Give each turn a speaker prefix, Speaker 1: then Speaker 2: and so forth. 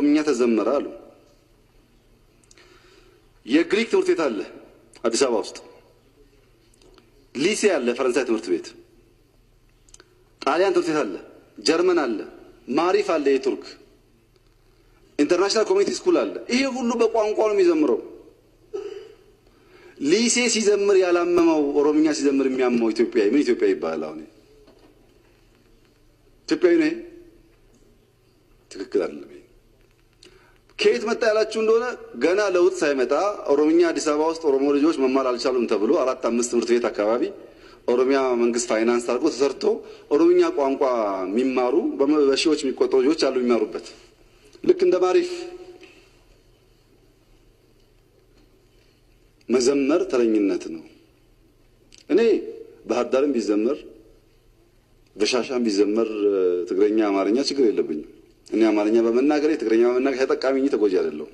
Speaker 1: ኦሮምኛ ተዘመረ አሉ። የግሪክ ትምህርት ቤት አለ አዲስ አበባ ውስጥ፣ ሊሴ አለ፣ ፈረንሳይ ትምህርት ቤት፣ ጣሊያን ትምህርት ቤት አለ፣ ጀርመን አለ፣ ማሪፍ አለ፣ የቱርክ international community school አለ። ይሄ ሁሉ በቋንቋ ነው የሚዘምረው። ሊሴ ሲዘምር ያላመመው ኦሮምኛ ሲዘምር የሚያመው ኢትዮጵያዊ ምን ኢትዮጵያዊ ይባላል? አሁን ኢትዮጵያዊ ነው? ትክክል አይደለም። ከየት መጣ ያላችሁ እንደሆነ ገና ለውጥ ሳይመጣ ኦሮምኛ አዲስ አበባ ውስጥ ኦሮሞ ልጆች መማር አልቻሉም ተብሎ 4፣ 5 ትምህርት ቤት አካባቢ ኦሮሚያ መንግስት ፋይናንስ አድርጎ ተሰርቶ ኦሮምኛ ቋንቋ የሚማሩ በሺዎች የሚቆጠሩ ልጆች አሉ የሚማሩበት። ልክ እንደ ማሪፍ መዘመር ተረኝነት ነው። እኔ ባህር ዳርም ቢዘመር በሻሻም ቢዘመር ትግረኛ፣ አማርኛ ችግር የለብኝም። እኔ አማርኛ በመናገሬ ትግረኛ በመናገር ተጠቃሚ እንጂ ተጎጂ አይደለሁም።